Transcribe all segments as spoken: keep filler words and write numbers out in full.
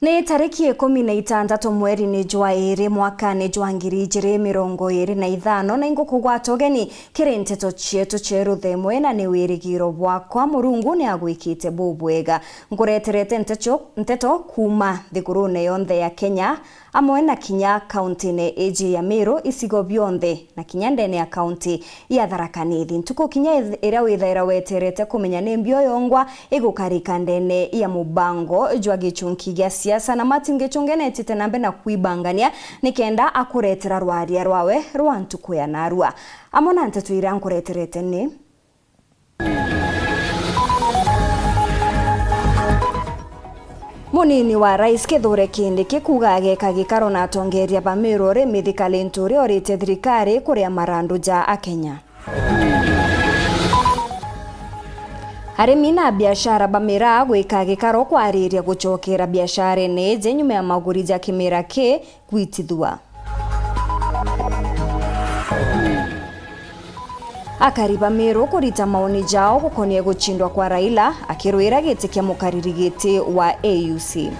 Ni tariki ikumi na itantatu mweri ni jwa iri mwakani jwa ngiri ijiri mirongo iri na ithano, na ingukugwata ugeni kiri nteto cietu cia ruthemwe, na ni wirigiro bwakwa Murungu ni agwikite bubwega. Nkureterete nteto, nteto kuuma nthigurune yonthe ya Kenya, amwe na kinya kauntine iji ya Meru, icigo bionthe, na kinya ndene ya kaunti ya Tharaka Nithi. Ntuku kinya ith-, iria withaira weterete kumenya ni mbio yongwa igukarika ndene ya mubango jwa gichunki gia siasa, na Martin Gichunge netite na mbere na kwibangania nikenda akuretera rwaria rwawe rwa ntuku ya narua. Amwe na nteto iria nkureterete ni: Munini wa Rais Kithure Kindiki kuuga ageka gikaro na atongeria ba Meru ri Mithika Linturi orite thirikari kuria marandu ja Akenya. Arimi na biashara ba miraa gwika gikaro kwariria gucokera biasharene iji nyuma ya maguri ja kimera ki gwitithua. Akari ba Meru kurita maoni jao gukonie guchindwa kwa Raila akirwira giti kia mukariri giti wa A U C.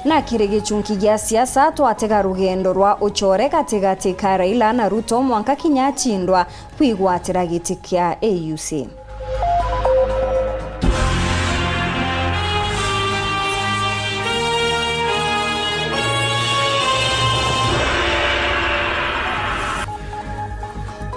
Na kiri gichunki gia siasa, twatega rugendo rwa uchore gatigati ka Raila na Ruto mwanka kinya achindwa kwigwatira giti kia A U C.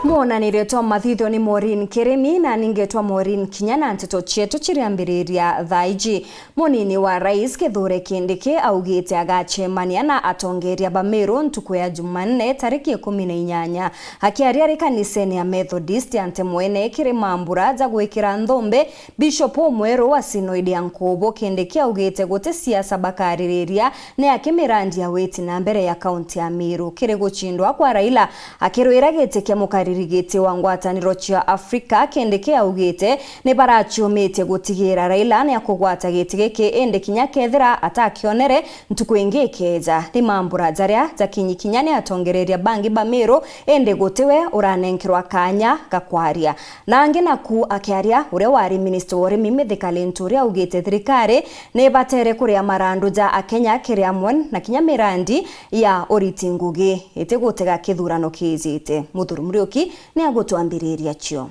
Mwonanirio twa mathithio ni Maureen Kirimi, na ningetwa Maureen Kinya, na nteto cietu ciriambiriria thaa iji. Munini wa Rais Kithure Kindiki augite agacemania na atongeria ba Meru ntuku ya Jumanne tariki ikumi na inyanya. Akiaria ari kanisene ya Methodist ya Ntemwene kiri mambura ja gwikira nthombe Bishop umweru wa Synod ya Nkubu, Kindiki augite guti siasa bakaririria ni aki mirandi ya witi na mbere ya kaunti ya Meru. Kiri guchindwa kwa Raila akirwira giti kia mukariri giti wa ngwataniro cia Afrika, Kindiki augite ni baraciumitie gutigira Raila ni akugwata giti giki, indi kinya kethira atakionere, ntuku ingi ikeja. Ni mambura jaria jakinyi kinya ni atongereria bangi ba Meru, indi guti we uranenkerwa kanya ga kwaria. Na angi naku akiaria, uria wari minista wa urimi Mithika Linturi augite thirikari ni ibatere kuria marandu ja Akenya kiri amwe na kinya mirandi ya uriti ngugi itigutega kithurano kijite. Muthuri Muriuki ni agutwambiriria cio.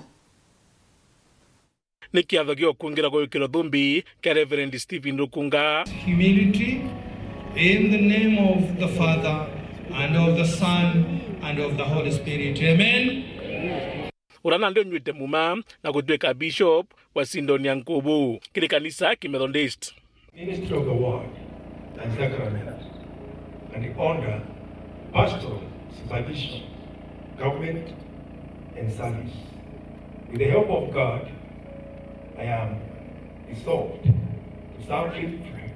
Ni kiatho gia ukungira gwikirwa thumbi kia Reverend Stephen Rukunga. Humility in the name of the Father and of the Son and of the Holy Spirit. Amen. Uria nandi unyuite muma na gutwika bishop wa Synod ya Nkubu kiri kanisa ki Methodist. Ministry of the Word and Sacrament, and under pastoral supervision, government, and service. With the help of God, I am resolved to serve faithfully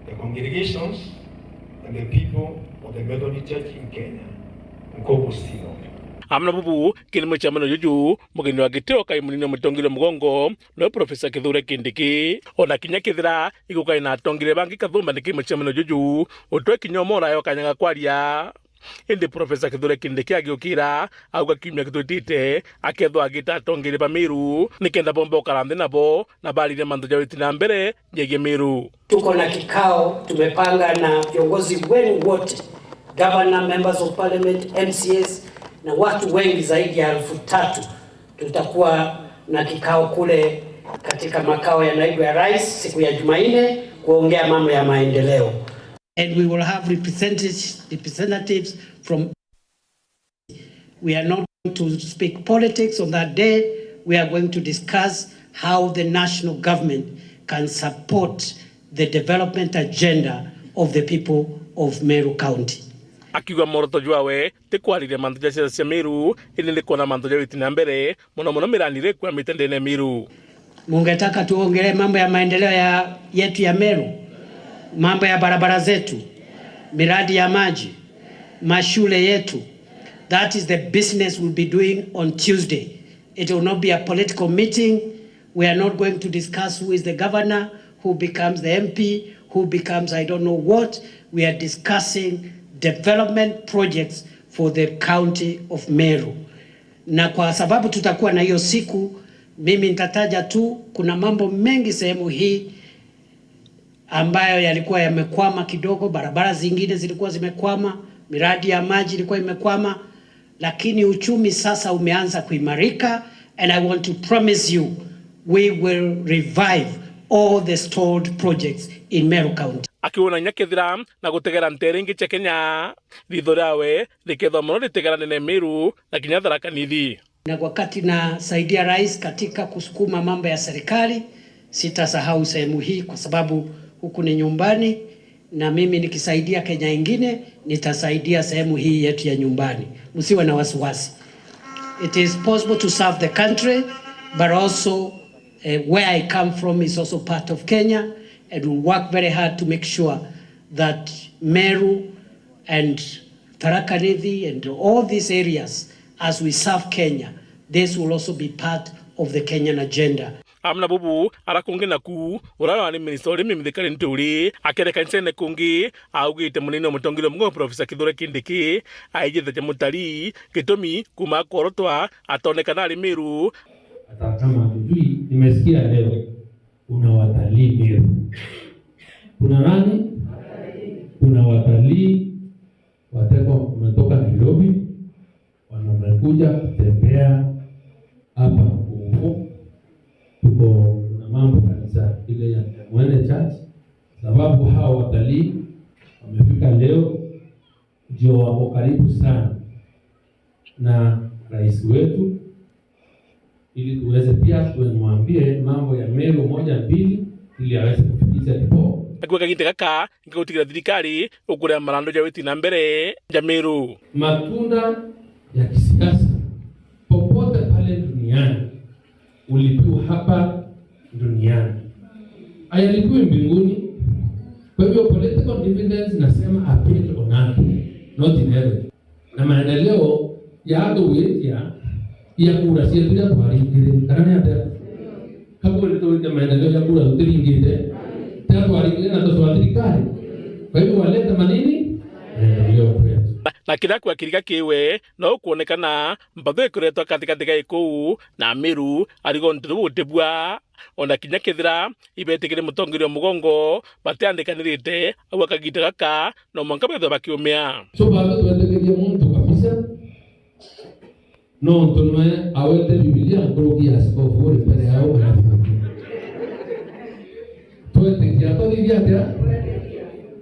the congregations and the people of the Methodist Church in Kenya, Nkubu Synod. Amwe na bubu, kiri mucemanio juju, mugeni wa gitio kai munini wa mutongeria mugongo, niwe Profesa Kithure Kindiki. Ona kinya kethira igukai na atongeria bangi kathumba niki mucemanio juju, utwe kinya umwe urayo kanya ga kwaria. Indi Profesa Kithure Kindiki agiukira, auga kiumia gitwitite, akethwa agita atongeria ba Meru, nikenda bomba ukara nthi nabo, na baririe mantu ja witi na mbere jegie Meru. Tuko na kikao tumepanga na viongozi wenu wote, governor, members of parliament, M C As, na watu wengi zaidi ya elfu tatu. Tutakuwa na kikao kule katika makao ya naibu ya rais siku ya Jumanne kuongea mambo ya maendeleo. And we will have representatives, representatives from We are not going to speak politics on that day. We are going to discuss how the national government can support the development agenda of the people of Meru County. Akiuga mworoto jwawe ti kwariria mantu ja siasa cia Meru, indi ni kwona mantu ja witi na mbere, mono mono mirandi iria ikwamite ndene ya Meru. Mungetaka tuongelee mambo ya maendeleo ya, yetu ya Meru, mambo ya barabara zetu, miradi ya maji, mashule yetu. That is the business we'll be doing on Tuesday. It will not be a political meeting. We are not going to discuss who is the governor, who becomes the M P, who becomes I don't know what. We are discussing development projects for the county of Meru. Na kwa sababu tutakuwa na hiyo siku, Mimi nitataja tu, kuna mambo mengi sehemu hii ambayo yalikuwa yamekwama kidogo, barabara zingine zilikuwa zimekwama, miradi ya maji ilikuwa imekwama, lakini uchumi sasa umeanza kuimarika, and I want to promise you, we will revive all the stalled projects in Meru County. Akiuna inya kethira na gutegera ntere ingi cia Kenya, ritho riawe rikethwa mono ritegerane na Meru na kinya Tharaka Nithi. Na wakati nasaidia rais katika kusukuma mambo ya serikali, sitasahau sehemu hii kwa sababu huku ni nyumbani, na mimi nikisaidia Kenya ingine, nitasaidia sehemu hii yetu ya nyumbani. Msiwe na wasiwasi. It is possible to serve the country, but also, eh, where I come from is also part of Kenya, and we work very hard to make sure that Meru and Tharaka Nithi and all these areas, as we serve Kenya, this will also be part of the Kenyan agenda. Amwe na bubu, ara kungi naku, uria wari minista urimi Mithika Linturi, akereka ncene kungi, augite munini wa mutongeria umwe Professor Kithure Kindiki, aijithitie mutalii, gitumi kuma akworotwa, atonekana ari Meru. Hata kama hatujui, nimesikia leo kuna watalii Meru. Kuna nani? Kuna watalii watekwa wametoka Nairobi, wamekuja kutembea hapa Kuumo. Tuko na mambo kanisa ile ya Mwene Church, sababu hawa watalii wamefika leo, ndio wako karibu sana na rais wetu, ili tuweze pia tumwambie mambo ya Meru moja mbili, ili aweze kufikisha ripoti. Akuo kaginda gaka, nka gutigira thirikari ukuria marando ja witi na mbere ja Meru. Matunda ya kisiasa popote pale duniani ulipiwa hapa duniani, hayalipiwi mbinguni. Kwa hivyo political dividends nasema I paid on earth, not in heaven. Na maendeleo ya antu gwitia ya kura cietu iria twaringire, kana ni atia? Kaburi tugwite maendeleo ya kura tutiringite, tia twaringire na tuswa thirikari. Kwa hivyo waleta manini? Maendeleo kwetu. Na, na kiria kwa kiriga kiwe, no kuonekana mpatho ikuretwa katikati ga Ikuu na Meru, arigo ntu butibua. Ona kinya kethira ibetikire mutongeria mugongo, batiandikanirite, au akagiita gaka, no mwanka bethwe bakiumia. So, baatho twetikirie muntu kabisa, nontu nwe awete Bibilia nkuruki ya askofu uri mbere yao. Twetikia, twathithia atia?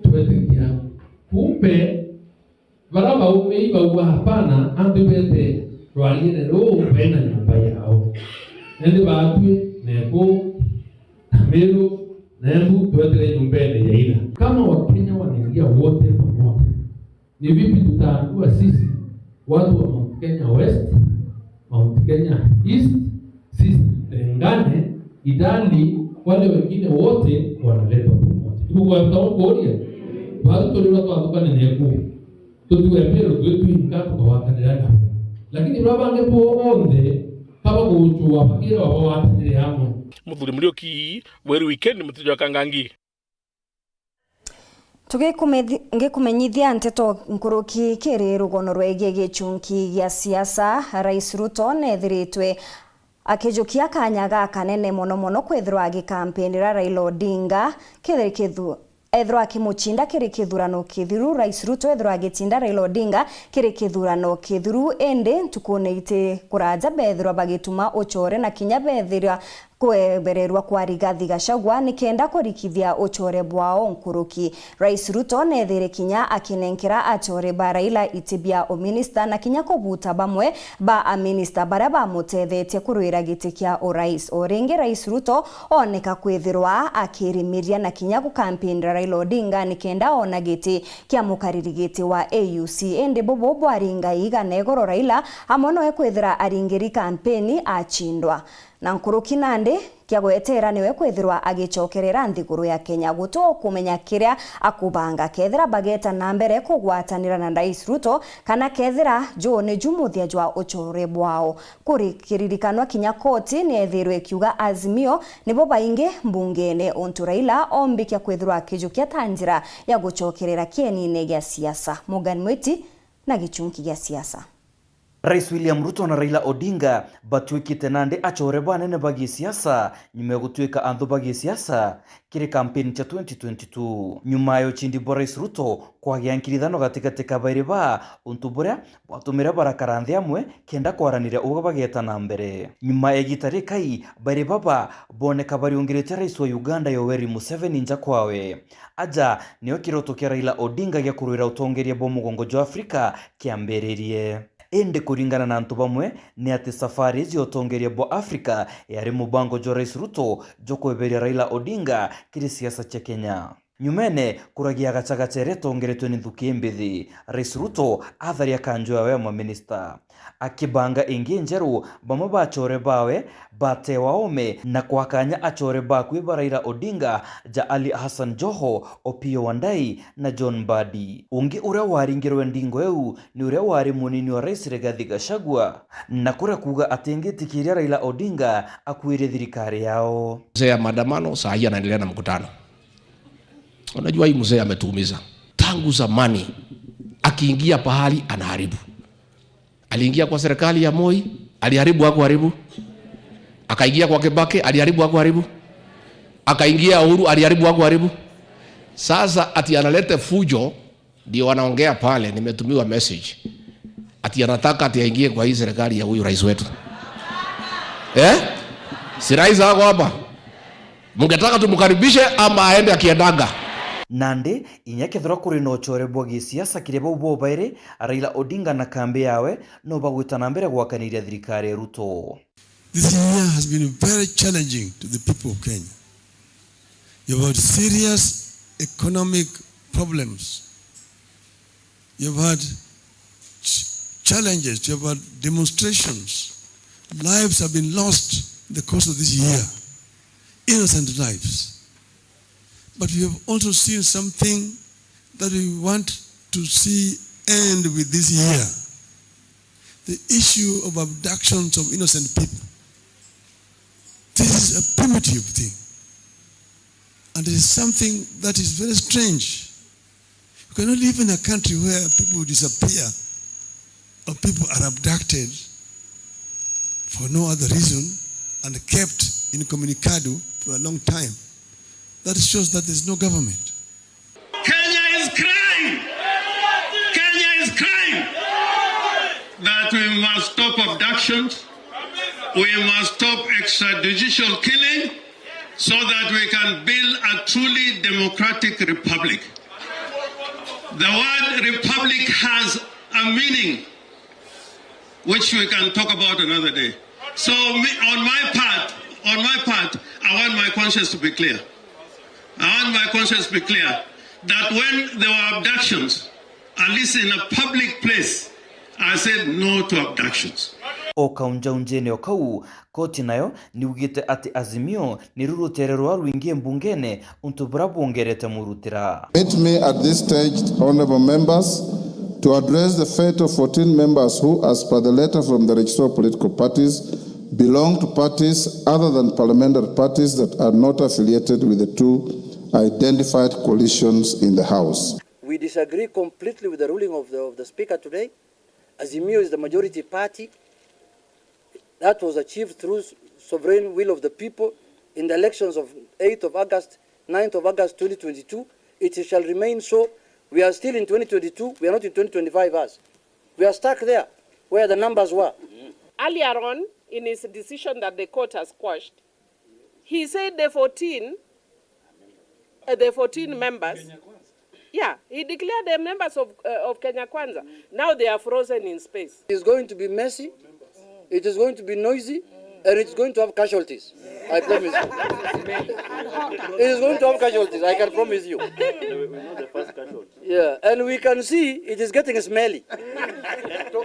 Twetikia. Kumbe, bara baumii bauga, "Hapana, antu bete rwariene ruu bena nyomba yao." Indi baatwi, Neku, na Meru, na Embu, twetire nyumbene ya ira. Kama Wakenya wanaingia wote pamoja, ni vipi tutaambiwa sisi watu wa Mount Kenya West, Mount Kenya East, sisi tutengane, idali wale wengine wote wanaletwa pamoja? Ibu kwa mtaongoria, watu tulirwa twathukane Neku. Tutue Meru twi twinka tukagwatanira nabo. Lakini baba bangi bonthe, kaba gucua bakira baba watanire amwe. Muthuri Muriuki, Weru Weekend, Mutiji wa Kangangi. Tugikumethi-, ngikumenyithia nteto nkuruki kiri rugono rwegie gichunki gia siasa. Rais Ruto neethiritwe akijukia kanya gakanene mono mono kwithirwa agikampeni ra Raila Odinga kethira kithu-, ethirwa akimuchinda kiri kithurano kithiru. Rais Ruto ethirwa agitinda Raila Odinga kiri kithurano kithiru, indi ntukune iti kuraja bethirwa bagituma uchore na kinya bethirwa kwebererwa kwa Rigathi Gachagua nikenda kurikithia uchore bwao nkuruki. Rais Ruto neethire kinya akinenkera achore ba Raila iti bia uminista na kinya kubuta bamwe ba aminista baria bamutethetie kurwira giti kia urais. O ringi, Rais Ruto ooneka kwithirwa akirimiria na kinya gukampinira Raila Odinga nikenda oona giti kia mukariri giti wa A U C. Indi bubu bwari ngai igana igoro Raila amwe noe kwithira aringiri kampeni achindwa. Na nkuruki nandi kia gwetera niwe kwithirwa agicokerera nthiguru ya Kenya. Guti ukumenya kiria akubanga, kethira bageta na mbere kugwatanira na Rais Ruto, kana kethira juu ni ju muthia jwa uchore bwao. Kuri kiririkanwa kinya koti ni ethirwe ikiuga Azimio nibo baingi mbungene, untu Raila ombikia kwithirwa akijukia ta njira ya gucokerera kienine gia siasa. Morgan Mwiti na gichunki gia siasa. Rais William Ruto na Raila Odinga batuikite nandi acore banene ba gisiasa nyuma ya gutuika anthu ba gisiasa kiri kampeni cia twenty twenty-two. Nyuma ya ucindi bwa Rais Ruto kwagia nkirithano gatigati ka bairi ba untu buria bwatumire barakara nthi amwe kenda kwaraniria uga bageta na mbere. Nyuma ya igita rikai, bairi baba boneka bariungirite Rais wa Uganda Yoweri Museveni nja kwawe. Aja nio kiroto kia Raila Odinga gia kurwira utongeria bwa mugongo jwa Afrika kiambiririe. Indi kuringana na antu bamwe, ni ati safari iji ya utongeria bwa Afrika yari mubango jwa Rais Ruto jwa kweberia Raila Odinga kiri siasa cia Kenya. Nyumene, kura gia gacagaca iria itongeretwe ni nthuki imbithi, Rais Ruto atharia kanju yawe ya maminista. Akibanga ingi njeru, bamwe ba acore bawe batewa ome na kwakanya acore bakui ba Raila Odinga ja Ali Hassan Joho, Opiyo Wandayi na John Mbadi. Ungi uria waringirwe ndingo iu ni uria wari munini wa Rais Rigathi Gachagua, na kuria kuuga atingitikiria Raila Odinga akuirie thirikari yao. Mzee ya maandamano, saa hii anaendelea na mkutano. Unajua hii mzee ametuumiza. Tangu zamani, akiingia pahali anaharibu. Aliingia kwa serikali ya Moi, aliharibu, hakuharibu? Akaingia kwa Kibaki, aliharibu, hakuharibu? Akaingia Uhuru, aliharibu, hakuharibu? Sasa ati analete fujo, ndio wanaongea pale, nimetumiwa message. Ati anataka ati aingie kwa hii serikali ya huyu rais wetu. Eh? Si rais ako hapa? Mngetaka tumkaribishe ama aende akiendaga? Nandi, inya kethirwa kuri na ucore bwa gisiasa kiri bau bobairi, Raila Odinga na kambi yawe no bagwita na mbere gwakaniria thirikari ya Ruto. This year has been very challenging to the people of Kenya. You've had serious economic problems. You've had ch-, challenges, you've had demonstrations. Lives have been lost in the course of this year. Innocent lives. But we have also seen something that we want to see end with this year. The issue of abductions of innocent people. This is a primitive thing. And it is something that is very strange. You cannot live in a country where people disappear or people are abducted for no other reason and kept incommunicado for a long time. That shows that there's no government. Kenya is crying. Kenya is crying that we must stop abductions. We must stop extrajudicial killing so that we can build a truly democratic republic. The word republic has a meaning which we can talk about another day. So me, on my part, on my part, I want my conscience to be clear. I want my conscience to be clear that when there were abductions, at least in a public place, I said no to abductions. O kaunjaunjene o kau, koti nayo niugite ati Azimio niru rutere rwa rwingi mbungene untu buria bwongerete murutira. Permit me at this stage, honorable members, to address the fate of fourteen members who, as per the letter from the registrar of political parties, belong to parties other than parliamentary parties that are not affiliated with the two identified coalitions in the House. We disagree completely with the ruling of the, of the Speaker today. Azimio is the majority party. That was achieved through s-, sovereign will of the people in the elections of eighth of August, ninth of August twenty twenty-two. It shall remain so. We are still in twenty twenty-two. We are not in twenty twenty-five as. We are stuck there where the numbers were. Earlier on, in his decision that the court has quashed, he said the fourteen, uh, the fourteen members, yeah, he declared them members of, uh, of Kenya Kwanza. Now they are frozen in space. It is going to be messy, it is going to be noisy, and it's going to have casualties. I promise you. It is going to have casualties, I can promise you. We know the first casualty. Yeah, and we can see it is getting smelly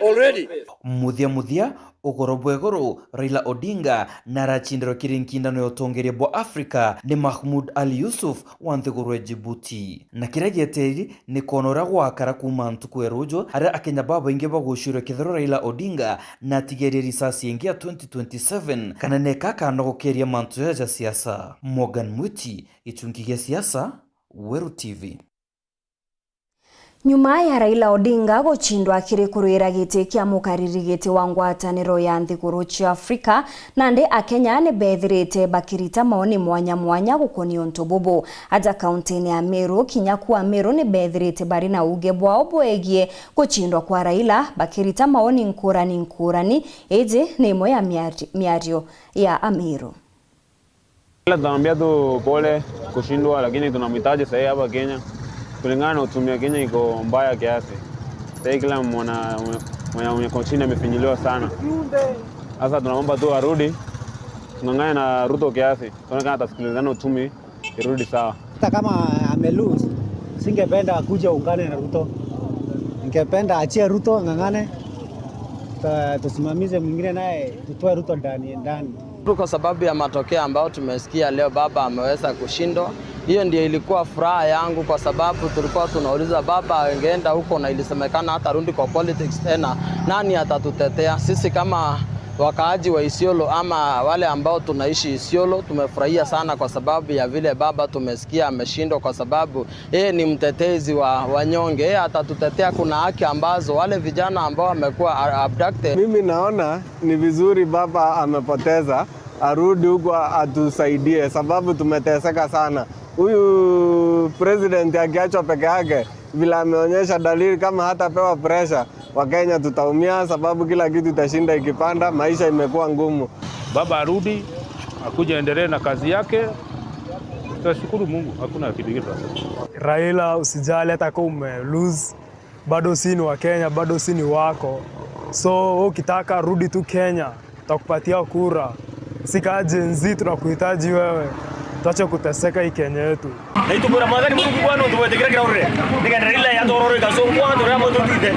already. Muthia muthia, ugoro bwa iguru, Raila Odinga naracindiro kiri nkindano ya utongeria bwa Africa ni Mahmoud Ali Yusuf wa nthiguru ya Djibouti. Na kiria gieteri ni kwona uria gwakara kuuma ntuku ya ruuju, aria Akenya babaingi bagucirua kethirwa Raila Odinga natigeria risasi ingi ya twenty twenty-seven, kana neka akanogokeria mantu jaja ja siasa. Morgan Mwiti, gichunki gia siasa, Weru T V. Nyuma ya Raila Odinga gucindwa akiri kurwira giti kia mukariri giti wa ngwataniro ya nthiguru cia Afrika, nandi Akenya ni bethirite bakirita maoni mwanya mwanya gukonia untu bubu. Aja kauntini ya Meru, kinya ku Ameru ni bethirite bari na uuge bwao bwegie gucindwa kwa Raila, bakirita maoni nkurani nkurani. Iji ni imwe ya miari-, miario ya Ameru. Ila tunamwambia tu pole kushindwa, lakini tunamhitaji sahii hapa Kenya. Kulingana na uchumi wa Kenya iko mbaya kiasi. Sahii kila mwana, mwenye, mwenye ako chini amefinyiliwa sana. Sasa tunaomba tu arudi, tung'ang'ane na Ruto kiasi. Tuone kama atasikilizana, uchumi irudi sawa. Hata kama ame lose, singependa akuje aungane na Ruto. Ningependa achie Ruto, ang'ang'ane. Ta-, tusimamishe mwingine naye, tutoe Ruto ndani, ndani. Kwa sababu ya matokeo ambayo tumesikia leo, baba ameweza kushindwa. Hiyo ndio ilikuwa furaha yangu, kwa sababu tulikuwa tunauliza baba angeenda huko na ilisemekana hata rudi kwa politics tena, nani atatutetea? Sisi kama wakaaji wa Isiolo ama wale ambao tunaishi Isiolo, tumefurahia sana kwa sababu ya vile baba tumesikia ameshindwa, kwa sababu yeye ni mtetezi wa wanyonge. Yeye atatutetea, kuna haki ambazo wale vijana ambao wamekuwa a-, abducted. Mimi naona ni vizuri baba amepoteza, arudi huko atusaidie, sababu tumeteseka sana. Huyu president akiachwa peke yake, vile ameonyesha dalili, kama hatapewa pressure, Wakenya tutaumia, sababu kila kitu itashinda ikipanda, maisha imekuwa ngumu. Baba arudi, akuje aendelee na kazi yake, tutashukuru Mungu, hakuna kitu kingine tutasema. Raila, usijali hata kama ume lose, bado si ni wa Kenya, bado si ni wako. So, wewe ukitaka rudi tu Kenya, tutakupatia kura. Si kaa Gen Z tunakuhitaji wewe. Tuache kuteseka hii Kenya yetu. Na itukwira Mwathani Murungu bwana untu bwetikira kiraurire. Nikenda Raila yatororo ikasongwa, turia mwe tutwite.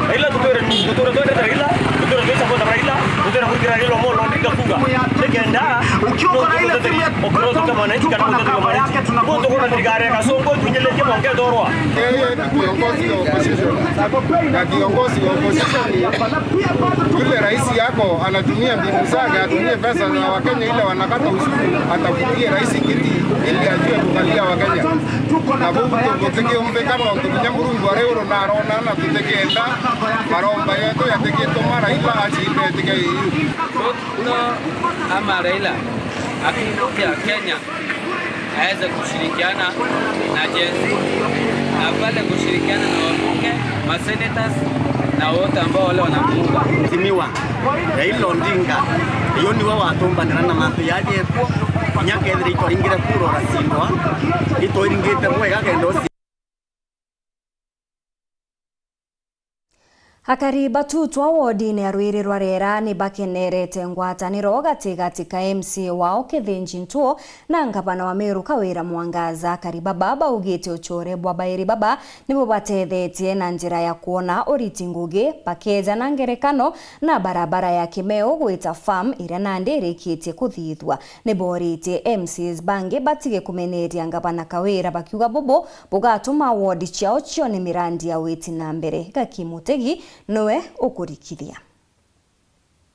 Raila tutwire, tutwire twendete Raila, tutwire twi support Raila, tutwire kugira Raila Amolo Odinga kuga. Nikenda, ukiwa uko na ile timu ya ukirota kama wananchi kana mwananchi kama mwananchi. Muntu kuna thirikari ikasongwa, tunyeletie mwanke torwa. Yeye ni kiongozi wa opposition. Na kiongozi wa opposition, yule rais yako anatumia mbinu zake, atumie pesa za Wakenya ile wanakata ushuru, atafutie rais kiti ili ajue kukalia Wakenya. Na bubu tutikiumbika nontu kinya Murungu ari uru narona, na tutikienda maromba yetu yatikituma Raila acinde itike iu. Ruto ama Raila akikuja Kenya, aweze kushirikiana na Gen Z, na pale kushirikiana na wabunge, masenators na wote ambao wale wanamuunga. Mheshimiwa Raila Odinga, iyo niwe watumbanira na mantu yaje kuo, kinya kethira itwaringire kura uracindwa, itwiringite bwega kenda uci- Akari batutwa wodine ya Rwiri rwa Rera ni bakenerete ngwataniro gatigati ka M C A wao Kithinji Ntuo na ngavana wa Meru Kawira Mwangaza. Akari baba baugite ucore bwa bairi baba nibo batethetie na njira ya kwona uriti ngugi, bakeja na ngerekano na barabara ya Kimeu gwita farm iria nandi irikitie kuthithua. Ni booritie M C As bangi batige kumeneria ngavana Kawira, bakiuga bubu bugatuma wodi ciao cione mirandi ya witi na mbere. Gaki Mutegi niwe ukurikithia.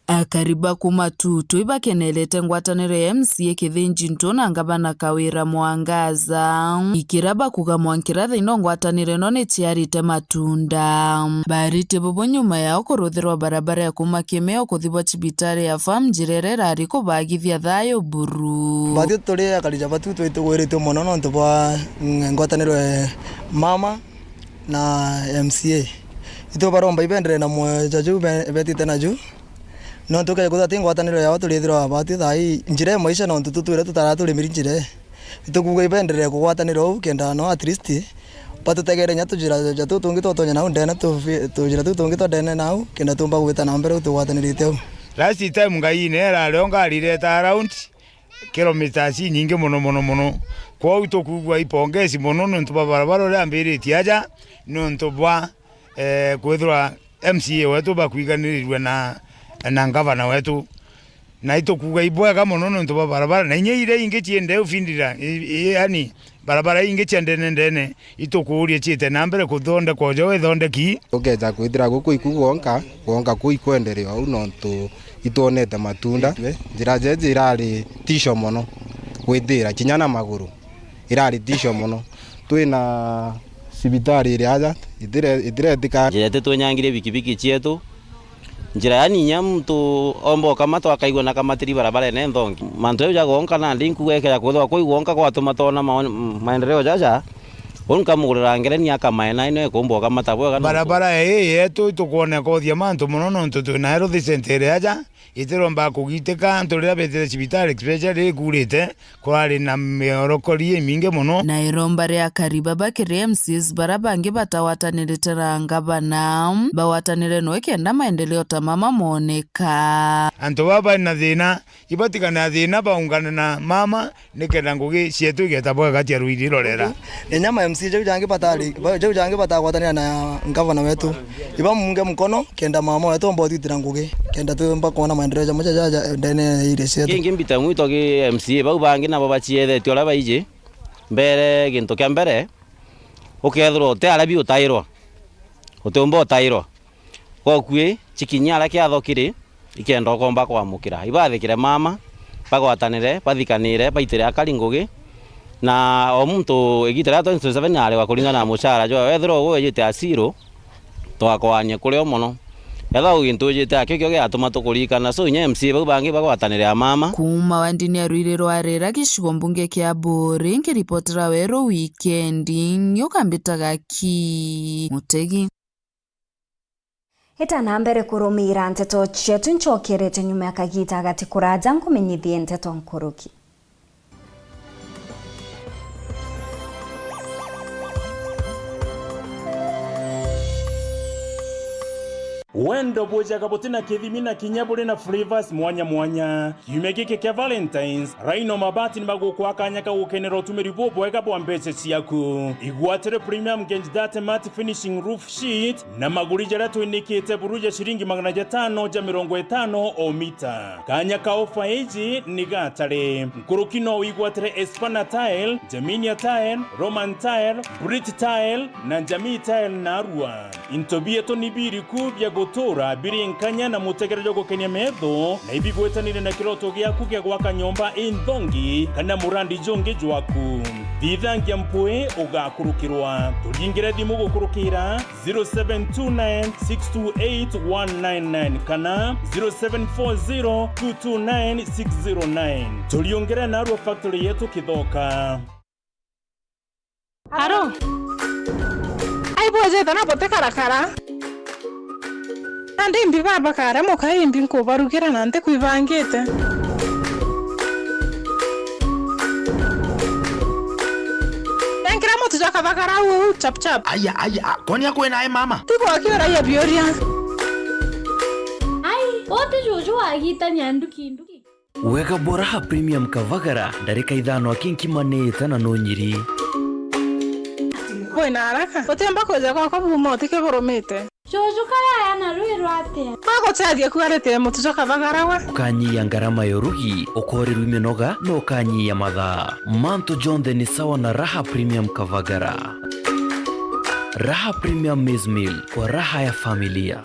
Akari ba kuma Tutwi ibakenerete ngwataniro ya M C A Kithinji Ntuo na ngavana Kawira Mwangaza, ikira bakuga mwankira thaino ngwataniro ino ni ciarite matunda. Baarite bubu nyuma yao kuruthirwa barabara ya kuma Kimeo kuthibwa cibitari ya farm, njira iria irari kubagithia thayu buru. Batwi turi akari ja Batwi twitugwiritwe mono nontu bwa, mm, ngwataniro ya mama na M C A. Itubaromba ibenderee na mwoyo ja juu be-, betite na juu. Nontu ukeja kwithirwa ati ngwataniro yao, turithirwa batwi thaa ii njira ya maisha, nontu tutwire tutara turimiri njira ii. Itukuuga ibenderee kugwatanira uu, kenda no at least batutegere nya tujira ja tutungi twa tutonya nau ndene, tufi-, tujira tutungi twa ndene nau, kenda tumba gwita na mbere uu tugwatanirite uu. Last time ngai ine erari o ngari ireta around kilometres inyingi mono, mono, mono. Kwou tukuugua ipongezi mono niuntu bwa barabara uria ambiritie aja, niuntu bwa, eh, kwithirwa M C A wetu bakwiganirirue na, na ngavana wetu. Na itukuuga ibwega mono niuntu bwa barabara, na inya iria ingi ciende ufindira, i, i, yani, barabara ingi cia ndene ndene, itukuuria ciite na mbere kuthondekwa uja ithondeki. Ukeja kwithira guku iku gwonka, gwonka kuu ikwenderea uu nontu itwonete matunda. Njira jeje irari tisho mono gwitira, kinya na maguru irari tisho mono. Twina Cibitari iri aja, itire-, itiretika. Njira yetu twenyangirie bikibiki cietu. Njira yani inya muntu omba ukamata akaigua na kamatiri barabarene nthongi. Mantu jau ja gwonka nandi nkuga ikea kwithirwa kwi gwonka gwatuma twona maon-, maendeleo jaja. Uu nkamugurira ngereni akamaena ino ikumba ukamata bwega. Barabara ii yetu itukwoneka uthia mantu mono nontu twina health center aja. Itiromba kugitika antu riria betire cibitari, especially riria ikurite, kurari na miorokori imingi mono. Na iromba ria Karibaba kiri M C As bara bangi batagwatanirite na ngavana, bagwatanire noe kenda maendeleo ta mama moneka. Antu baba bari na thina, ibatigane na thina, baungane na mama, nikenda ngugi cietu igeta bwega cia ruiri rorera. Ni nyama M C A jau jangi batari, ba-, jau jangi batagwatanira na ngavana wetu. Ibamunge mukono, kenda mama wetu omba utwitira ngugi, kenda twimba kwona maendeleo jamwe jaja ndene ya area cietu. Kingi mbita mwito ki M C A, bau bangi nabo baciethetio uria baiji. Mbere, gintu kia mbere, ukethirwa uti aria bi utairwa. Utiumba utairwa. Gokui, chikinyia aria kiatho kiri, ikenda ukomba kwamukira. Ibathikire mama, bagwatanire, bathikanire, baitire akari ngugi, na o muntu igita ria twenty twenty-seven arigwa kuringana na mucara jwawe. Wethirwa ugwijite asiru, twakwania kurio mono. Ethirwa gintu wijite akio kio giatuma tukuririkana. So, inya M C A bau bangi bagwatanire a mama. Kuuma wandini ya Ruiri rwa Rira, gicigo mbunge kia Buuri, nkiripotera Weru Wikendi, ngiuka mbitaga ki Mutegi. Ita na mbere kurumira nteto cietu, ncokerete nyuma ya kagita gati kuraja nkumenyithie nteto nkuruki. Wendo bwijaga buti na kithimi na kinya buri na flavors mwanya mwanya. Kiumia giki kia Valentines, Rhino Mabati ni bagukwa kanya ka gukenera utumiri bubwega bwa mbeca ciaku. Igwatire Premium Gauge Dirt Matte Finishing Roof Sheet na maguri jaria twinikite buru ja ciringi magana jatano ja mirongo itano o mita. Kanya ka ofa iji ni gatare. Nkuruki no wigwatire Espana Tile, Jaminia Tile, Roman Tile, Brit Tile na Jamii Tile narua. Into bietu ni biriku bia gutura biri nkanya na mutegere jwa gukenia metho, na ibigwetanire na kiroto giaku gia gwaka nyomba inthongi kana murandi jungi jwaku? Thithangia mpwi ugakurukirwa. Turingire thimu gukurukira zero seven two nine six two eight one nine nine kana zero seven four zero two two nine six zero nine. Turiungire narua factory yetu Kithoka. Aro? Ai bwejete na butikarakara. Nandi mbi baba kare muka imbi nkubarugira na ntikwibangite. Nenkira mutu jwa kathagara uu chap chap. Aya, aya, konia kwina e mama? Tigwakiuragia biuria. Ai, uti juju wagitania nduki nduki. Wega bwa Raha Premium Kavagara, ndarika ithano aki nkimanite na nunyiri. Wina haraka? Utiumba kwija gwakwa buuma utike burumite. Juju kayaya na rwi rwatia? Aguteethia kuarite mutu jwa kavagara we. Ukanyia ngarama ya urugi, ukorirwa minoga, na ukanyia mathaa. Mantu jonthe ni sawa na Raha Premium Kavagara. Raha Premium Maize Meal, kwa raha ya familia.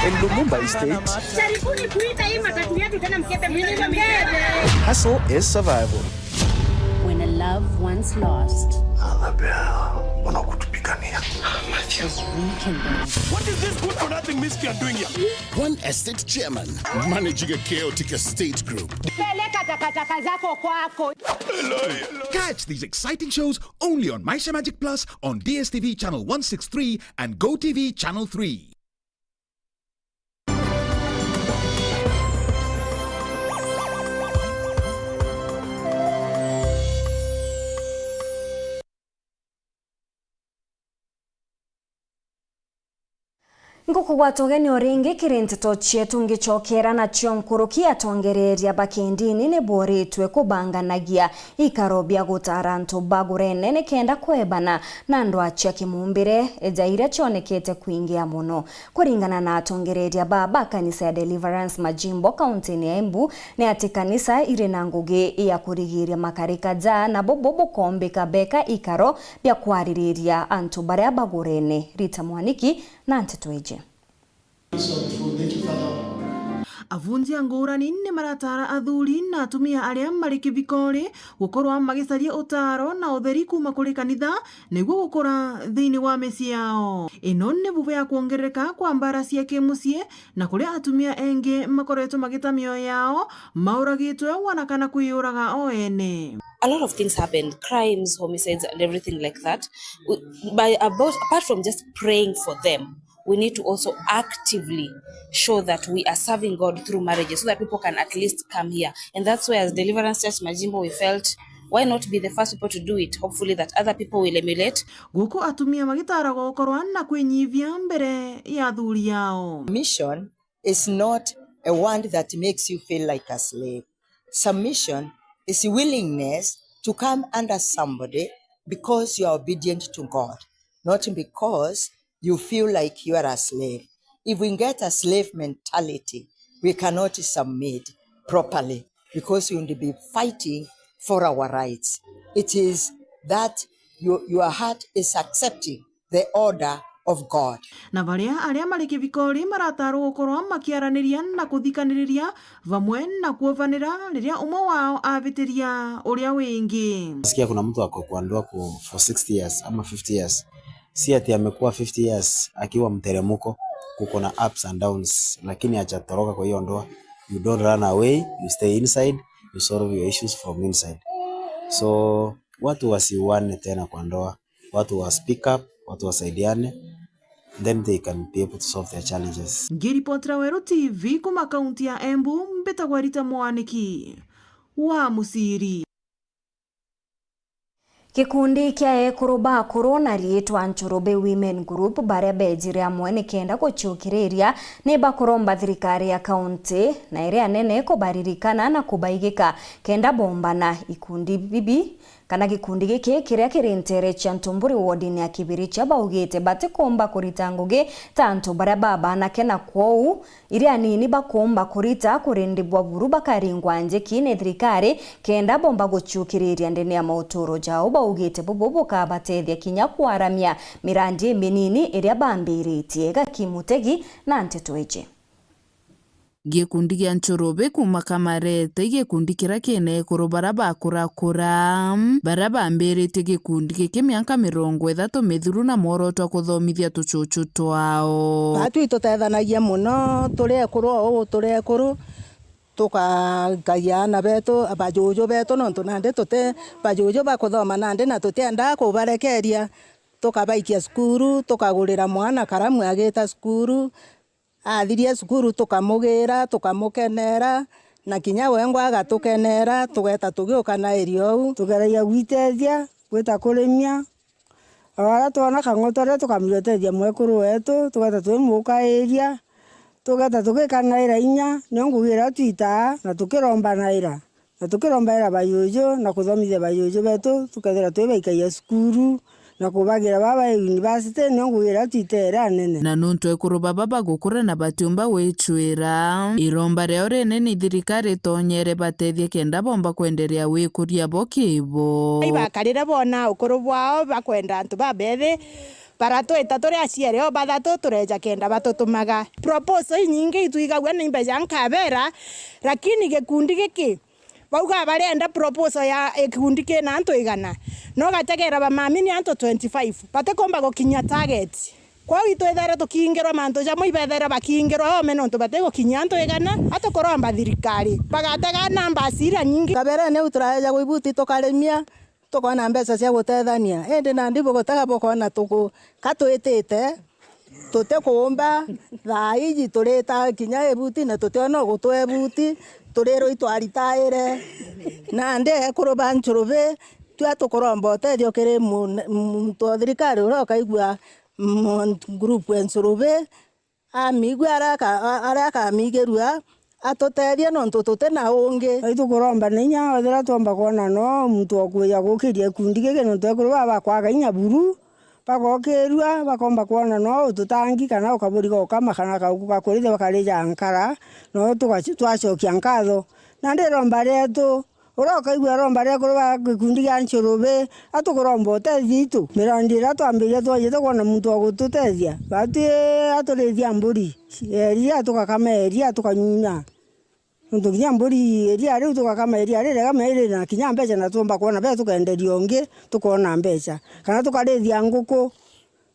In Lumumba Estate, jaribuni kuita hii matatu yetu tena, mkete mkete. Hustle is survival. When a love once lost. Annabelle, mbona kutupigania? Is rekindled. What is this good for nothing miscreant doing here? One estate chairman managing a chaotic estate group. Peleka takataka zako kwako. Catch these exciting shows only on Maisha Magic Plus on D S T V channel one six three and Go T V channel three. Ngukugwata ugeni o ringi kiri nteto cietu, ngicokera nacio nkuruki. Atongereria ba kindini ni boritwe kubanganagia ikaro bia gutara antu bagurene nikenda kwebana na ndwaa cia kimumbire ja iria cionekete kwingia mono. Kuringana na atongereria ba, ba kanisa ya Deliverance Majimbo, kauntini ya Embu, ni ati kanisa iri na ngugi ya kurigiria makarika ja, na bubu bukombika beka ikaro bia kwaririria antu baria bagurene. Rita Mwaniki na nteto iji. Avunjia ngurani ni marataara athuri na atumia aria mari kibikori gukorwa magicaria utaaro na utheri kuuma kuri kanitha niguo gukura thiini wa micii yao. Ino ni vuva ya kwongerereka kwa mbara cia kimucii na kuria atumia engi makoretwo magita mioyo yao mauragitwe wana kana kwiyuraga o ene. A lot of things happened, crimes, homicides, and everything like that. We, by about, apart from just praying for them, we need to also actively show that we are serving God through marriages so that people can at least come here. And that's where, as Deliverance Church Majimbo, we felt, why not be the first people to do it? Hopefully that other people will emulate. Guku atumia magitaaragwa gukorwa na kwinyivia mbere ya athuri yao. Mission is not a word that makes you feel like a slave. Submission is willingness to come under somebody because you are obedient to God, not because you feel like you are a slave. If we get a slave mentality, we cannot submit properly because we will be fighting for our rights. It is that your, your heart is accepting the order of God. Na baria aria mari kibikori marataarwa gukorwa makiaraniria na kuthikaniriria vamwe na kuovanira riria umwe wao avitiria uria wingi. Nasikia kuna mtu ako kwa ndoa ku-, for sixty years ama fifty years. Si ati amekuwa fifty years akiwa mteremko, kuko na ups and downs, lakini hajatoroka kwa hiyo ndoa. You don't run away, you stay inside, you solve your issues from inside. So, watu wasiuane tena kwa ndoa. Watu wa speak up, watu wasaidiane, then they can be able to solve their challenges. Ngiripotera Weru T V kuma kaunti ya Embu, mbitagwa Rita Mwaniki wa Musiri. Gikundi kia ekuru ba akuru na riitwa Nchurube Women Group, baria beejire amwe nikenda guciukiriria, ni bakuromba thirikari ya kaunti na iria nene kubaririkana na kubaigika kenda bombana. Ikundi bibi Kana gikundi giki kiria kiri nteere cia Ntumburi wodini ya Kibirichia baugite batikumba kurita ngugi ta antu baria babanake, na kwou iria anini bakumba kurita kurindibwa buru bakaringwa njiki ni thirikari kenda bomba guciukiriria ndene ya mauturo jao. Baugite bubu bukabatethia kinya kwaramia mirandi iminini iria bambiritie. Gaki Mutegi na nteto iji. Gikundi gia Nchurube kuuma Kamarete, gikundi kiria kina ekuru baria bakurakura, baria bambiritie gikundi giki mianka mirongo ithatu mithuru na mworoto wa kuthomithia tuchuchu twao. Baatwi tutethanagia mono, turi ekuru o uu turi ekuru, tukagagia aana betu, bajuju betu, nontu nandi tuti bajuju ba kuthoma nandi na tutiendaa kubarekeria, tukabaikia cukuru, tukagurira mwana karamu agita cukuru, Aathiria cukuru tukamugiira, tukamukeneera, na kinya wengwa agatukeneera, tugeeta tugiukanairi ou. Tugeragia gwitethia, gwita kurimia, o aria twona kang'otore tukamutethia mwekuru weetu, tugeeta twimukairia, tugeeta tugikanaira inya, nio ngugi iria twitaa na tukirombanaira. Na tukirombaira bajuju na kuthomithia bajuju betu, tukethira twibaikagia cukuru na kubagira baba university, nio ngugi iria twiteere anene. Na nuntu ekuru baba bagukura na batiumba gwicwira, iromba riao rinene i thirikari itonyere batethie kenda bomba kwenderea wikuria bo kibo. Ibakarire boona ukuru bwao bakwenda antu babethi, baratwita turi aciari o bathatu tureeja kenda batutumaga. Proposal inyingi itwigagua ni mbeja nkabera, lakini gikundi giki Bauga barenda proposal ya gikundi kina antu igana, no gategera bamami ni antu twenty-five, batikumba gukinyia target. Kwou itwithaire tukiingirwa mantu jamwe ibethaire bakiingirwa ome nontu batigukinyia antu igana, atukuromba thirikari bagatega namba ciria nyingi. Kaberene u turaejagwa ibuti tukarimia, tukoona mbeca cia gutethania, indi nandi bugutega bukoona tuku-, ka twitite, tutikuumba thaa iji, turita kinya ibuti na tutiona ugutwa ibuti, turirwa itwaritaire. Nandi ekuru ba Nchurubi, twa tukuromba utethio kiri mu-, muntu o thirikari uria ukaigua mu-, group ya Nchurubi, Amigua aria aka-, a-, aria akamigirua, atutethie nontu tuti na ungi. Itukuromba na inya, ethira twomba kwona no muntu wa kwija gukiria gikundi giki, nontu ekuru baba bakwaga inya buru, bagokirua, bakomba kwona no ututangi, kana ukaburiga ukama, kana kauku ga kurithia bakarija nkara, no tugaci-, twacokia nkatho. Na ndiromba rietu, Uria ukaigua aromba ria kuru ba gikundi gia Nchurubi, atukuromba utethio itu. Mirandi iria twambirie twajite kwona muntu wa gututethia. Batwi aturithia mburi, eria tugakama, eria tukanyunya. Nontu kinya mburi iria riu tugakama iria ririega, me riri na kinya mbeca, na tuumba kwona mbeca, tukenderia ungi, tukona mbeca. Kana tukarithia nguku,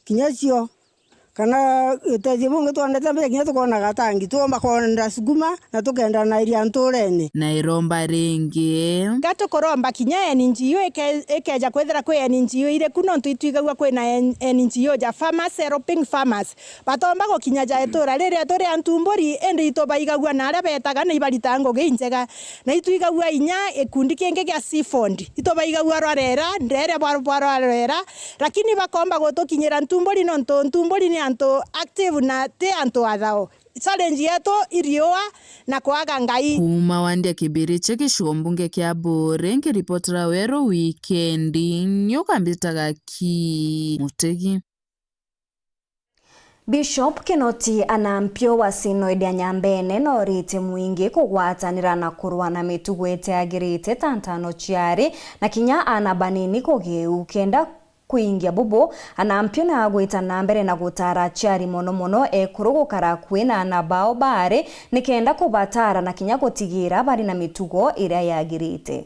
kinya cio. Kana utethio bungi twendete mbeca, kinya tukona gatangi, tuumba kwenda sukuma, na tukenda na iria nturene. Na iromba ringi. Ga tukuromba kinya N G O ike-, ikeja kwithira kwi N G O iriku, nontu itwigagua kwina N-, N G O ja farmers helping farmers. Batomba gukinya ja itura riria turi antu mburi, indi itubaigagua na aria betaga na ibaritaga ngugi injega. Na itwigagua inya gikundi kingi gia Seaford. Itubaigagua rwarera, ndere bwa, bwa rwarera, lakini bakomba gutukinyira ntumburi, nontu ntumburi ni antu active na ti antu athao. Challenge yetu i riua na kwaga Ngai. Kuuma wandi ya Kibiriche, gicigo mbunge kia Buuri, nkiripotera Weru Wikendi, nyoka mbitaga ki Mutegi. Bishop Kinoti Anampio wa Synod ya Nyambene noorite mwingi kugwatanira na kurua na mitugo itiagirite ta ntano ciari na kinya aana banini kugiu. Kenda kuingia bubu, Anampio na agwita na mbere na gutara aciari, mono mono ekuru, gukara akui na aana bao baari, nikenda kubatara na kinya gutigira bari na mitugo iria yagirite.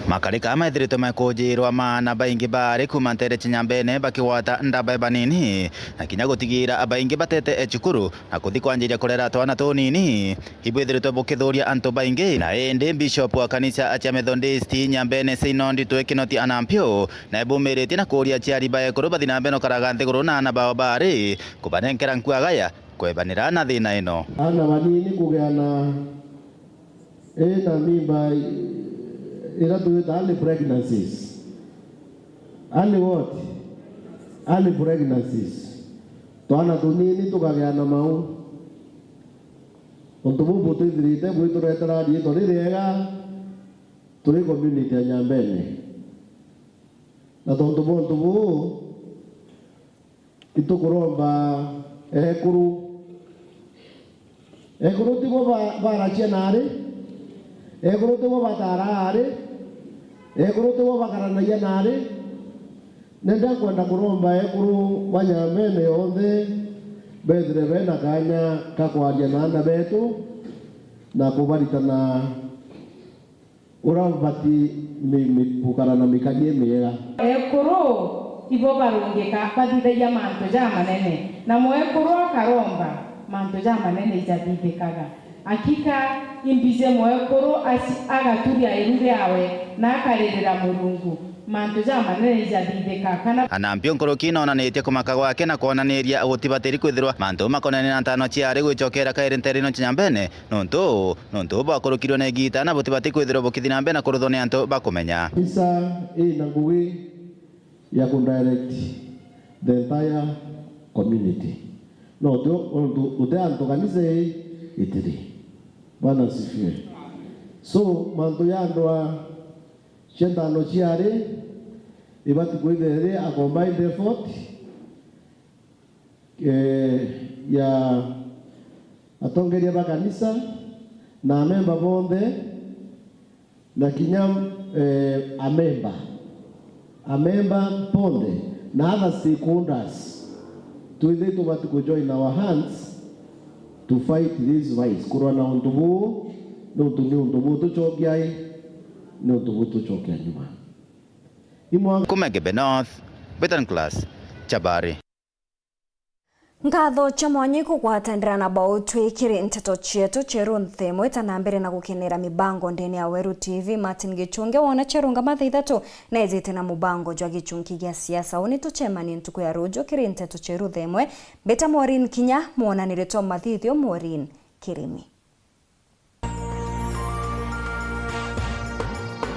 Makarika methiritwe mekujirwa maana baingi baari kuuma nteere cia Nyambene bakigwata nda bae banini, na kinya gutigira baingi batete e cukuru na kuthi kwanjiria kurera twana tunini. Ibwithiritwe bukithuria antu baingi, na indi Bishop wa kanisa cia Methodist Nyambene Synod Twe Kinoti Anampio nae bumiritie na kuuria aciari ba ekuru bathi na mbere na gukaraga nthiguru na aana bao baari, kubanenkera nkuagaya kwebanira na thina ino. Aana banini kugia na, ii, na mimba i-, iria twita early pregnancies. Early what? Early pregnancies. Twana tunini tukagia na mau. Untu buu butwithirite bwituretera riitwa ririega turi community ya Nyambene. Na tontu bwa untu buu, itukuromba ekuru. Ekuru tibo ba-, barachia nari, ekuru tibo batara ari, ekuru tibo bakaranagia nari. Nenda nkwenda kuromba ekuru ba Nyambene yonthe bethire bena kanya ka kwaria na aana betu na kubaritana uria ubati mi-, mi-, gukara na mikarie miega. Ekuru ibo barungika bathithagia mantu jamanene, na mwekuru akaromba, mantu jamanene ijathithikaga. Akika imbije mwekuru aci-, agaturia iru riawe na akaririra Murungu, mantu jamanene ijathithika. Kana Anampio nkuruki noonanitie kumaka gwake na kwonaniria gutibatiri kwithirwa mantu makonainie na ntano ciari gwicokera kairi nteere ino cia Nyambene, nontu Nontu bwakurukirwe na igiita na butibati kwithirwa bukithi na mbere na kuruthwa ni antu bakumenya. Kanisa ina ngugi ya ku direct the entire community. No, tu-, untu uti antu kanisa ii itiri. Bwana asifiwe. So, mantu ya ndwaa cia ntano ciari ibati kwithirwa iri a combined effort, eh, ya atongeria ba kanisa na amemba bonthe, na kinya, eh, amemba, amemba bonthe na other stakeholders, twithe tubati ku join our hands to fight this vice, kurwa na untu buu, nontu ni untu buu tucokia i, ni untu buu tucokia nyuma. Imwa- Kuma Gembe North, Betan Class, Chabari. Nkatho cia mwanya ikugwatanira na bau twi kiri nteto cietu. Cheru Nthemwe ta na mbere na gukenera mibango ndene ya Weru T V. Martin Gichunge wona cherungama thaa ithatu na ejite na mubango jwa gichunki gia siasa. Uni tuchemanie ntuku ya ruju kiri nteto cheru themwe. Mbeta Maureen Kinya, mwonanire twa mathithio Maureen Kirimi.